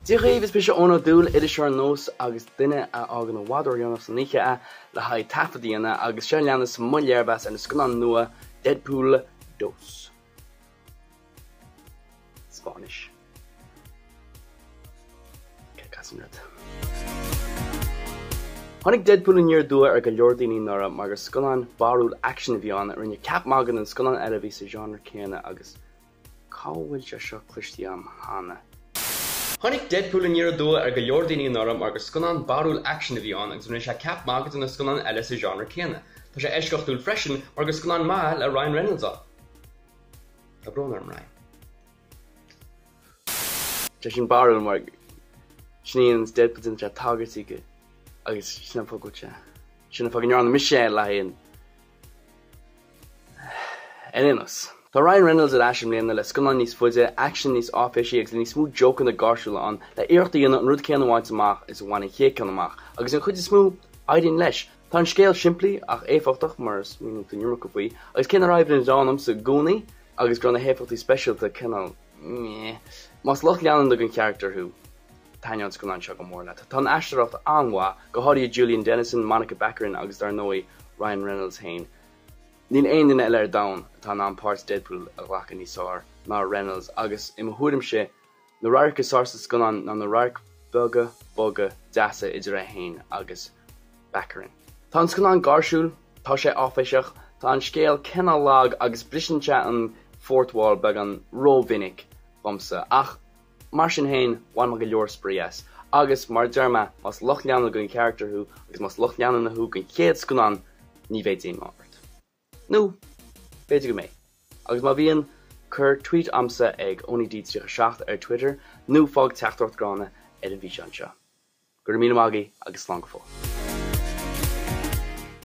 Dia dhaoibh, is mise Eoin Ó Dúill, iriseoir Nós agus duine a fhágann i bhfad ródhéanach san oíche le haghaidh taifead a dhéanamh agus seo a leanas mo léirmheas ar an scannán nua Deadpool Dos. Spáinnis. Cad an rud. Tháinig Deadpool aniar aduaidh ar go leor daoine anuraidh mar gur scannán barrúil aicsin a bhí ann a rinne ceap magaidh de na scannáin eile a bhí sa genre céanna agus Cá bhfuil sé seo cloiste agam cheana? Tháinig Deadpool aniar aduaidh ar go leor daoine anuraidh mar gur scannán barrúil aicsin a bhí ann agus rinne sé ceap magaidh de na scannáin eile sa genre céanna. Tá sé eisceachtúil freisin mar gur scannán maith le Ryan Reynolds ann. Tá brón orm, Ryan. Tá sin barrúil mar sin í an Deadpool déanann sé tagairtí go agus sin an fáth go bhfuil sé sin an fáth go ndearna mise é le haghaidh an Ar aon nós, tá Ryan Reynolds ar ais i mbliana le scannán níos faide, aicsean níos áiféisí agus le níos mó jócanna gáirsiúla ann le iarracht a dhéanamh an rud céanna a bhaint amach is a bhain an chéad ceann amach, agus an chuid is mó, éiríonn leis. Tá an scéal simplí ach éifeachtach mura smaoiníonn tú an iomarca faoi, agus cé nár oibrigh an dán domsa i gcónaí agus go raibh na héifeachtaí speisialta cineál meh, más lucht leanúna den charachtar thú, taitneoidh an scannán seo go mór leat. Tá an aisteoireacht an-mhaith, go háirithe Julian Dennison, Monica Baccarin agus dar ndóigh Ryan Reynolds féin. Níl aon duine eile ar domhan atá in ann páirt Deadpool a ghlacadh níos fearr ná Reynolds agus, i mo thuairimse, na radhairc is fearr sa scannán ná na radhairc bheaga boga deasa idir é féin agus Baccarin. Tá an scannán gáirsiúil, tá sé áiféiseach, tá an scéal cineál lag agus briseann sé an fourth wall beagán rómhinic dhomsa ach, Mar sin féin, bhain mé go leor spraoi as. Agus, mar a deir mé, más lucht leanúna den charachtar thú agus más lucht leanúna thú den chéad scannán, ní bheidh díomá ort. Nó, b'fhéidir go mbeidh. Agus má bhíonn, cuir tweet a'msa ag OneyD37 ar Twitter nó fág teachtaireacht gránna ar an bhfíseán seo. Go raibh míle maith agaibh agus slán go fóill.